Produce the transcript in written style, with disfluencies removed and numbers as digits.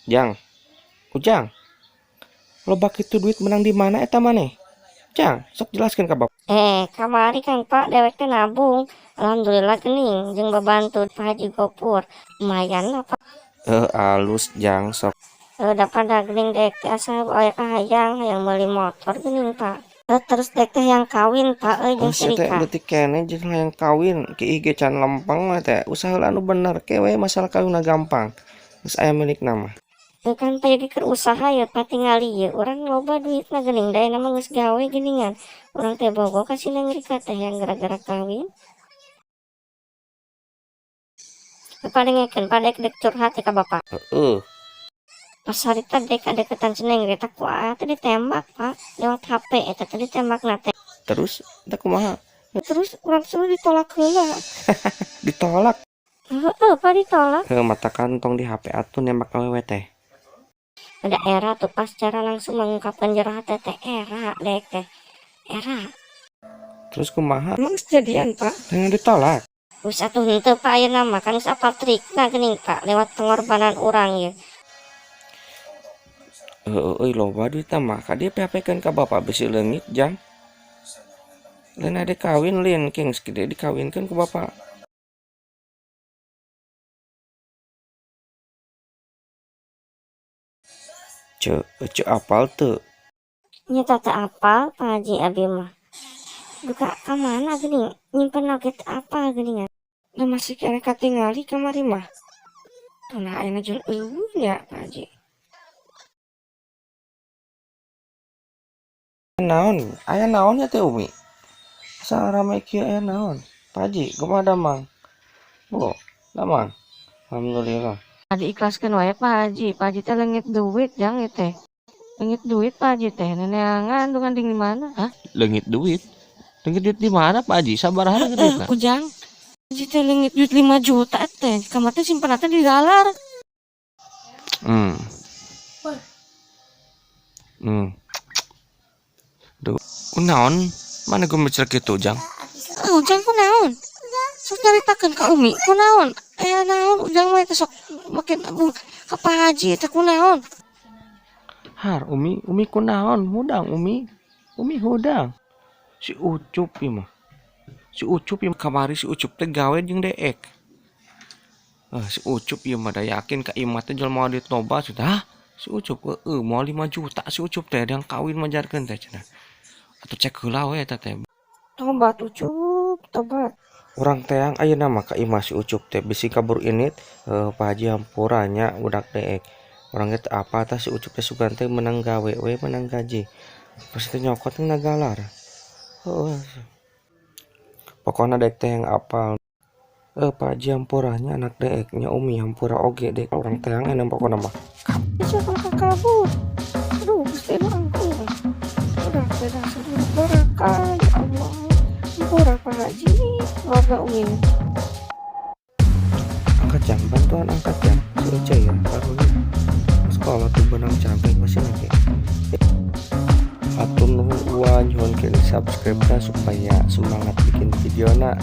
Jang, Ujang, loba kitu duit menang di mana eta maneh? Jang, sok jelaskan ka bapak. Eh, kamari kan Pak dewek teh nabung. Alhamdulillah gening jeung babantu Pak Haji Gopur. Lumayan lah Pak. Eh, alus Jang, sok. Eh, pada gening dewek teh asa aya kahayang hayang meuli motor gening Pak. Eh, terus dewek teh yang kawin Pak euy jeung Oh, sia teh si Rika. leutik keneh jeung hayang kawin, ki ge can lempeng we teh. Usaha heula anu bener ke we masalah kawinna gampang. Geus aya milikna mah. Teu kan Pak Yogi keur usaha ya Pak tingali ye urang loba duitna geuning da ayeuna mah geus gawe geuningan. Urang teh bogoh ka si Neng Rika teh yang gara-gara kawin. Padengekeun Pak dek dek curhat ka Bapak. Heeh. Pas harita dek kadeketan si Neng Rika ku aa teh ditembak Pak lewat HP eta teh ditembakna teh. Terus teh kumaha? Terus urang suruh ditolak heula. Ditolak? Heeh Pak ditolak. Heuh mata kantong di HP atuh nembak awewe teh. Ada era tuh pas cara langsung mengungkapkan jero hate teh era dek teh. Era. Terus kumaha? Emang jadian Pak? Dengan ditolak. Geus atuh henteu Pak ayeuna mah kan geus apal trikna geuning Pak lewat pengorbanan urang ye. Heueuh euy loba duitna mah ka dieu PHP-keun ka bapak bisi leungit Jang. Lain ade kawin lin king gede dikawinkeun ku bapak. Ceu, ceu apal teu? Nya teu apal Pak Haji abi mah. Duka ka mana geuning nyimpen oge teu apal geuningan. Da masih keneh katingali kamari mah. Tuh nah ayeuna jeung eueuh nya Pak Haji. Naon? Aya naon nya teh Umi? Asa rame kieu aya naon? Pak Haji, kumaha damang? Bu, damang. Alhamdulillah. Diikhlaskeun wae Pak Haji. Pak Haji teh leungit duit jang ieu teh. Leungit duit Pak Haji teh neneangan dungan di mana? Hah? Leungit duit? Leungit duit di mana Pak Haji? Sabaraha leungit duitna? Ujang. Haji teh leungit duit 5 juta teh. Kamar teh simpen teh di galar. Duh, kunaon? Mana gemecer kitu, Jang? Ujang kunaon? Sok nyaritakeun ka Umi, kunaon? Aya naon Ujang mah teh sok make nabung ka Pak Haji teh kunaon? Har, Umi, Umi kunaon? Hudang Umi. Umi hudang. Si Ucup ieu mah. Si Ucup ieu kamari si Ucup teh gawe jeung deek. Si Ucup ieu mah da yakin ka imah teh jelema duit loba sudah. Hah? Si Ucup heueuh moal 5 juta si Ucup teh yang kawin majarkeun teh cenah. Atuh cek heula we eta teh. Tobat Ucup, tobat. Urang teang ayeuna mah ka imah si Ucup teh bisi kabur init, Pak Haji hampura nya budak deek. Urang ge teu apa tah si Ucup teh sugan teh menang gawe we menang gaji. Pas teh nyokot na galar. Heueuh. Pokona dek teh yang apal. Pak Haji hampura nya anak deek nya Umi hampura oge dek urang teang ayeuna pokona mah. Kabur. Aduh, Gusti nu ampun. Udah beda seluruh baraka ya Allah. Hampura Pak Haji, keluarga Umi. Angkat jam, bantuan angkat jam. Si Uce ya, karunya. Sekolah tuh benang cangkring masih lagi. Atur nuhun uang, nyuhun kini subscribe supaya semangat bikin video nak.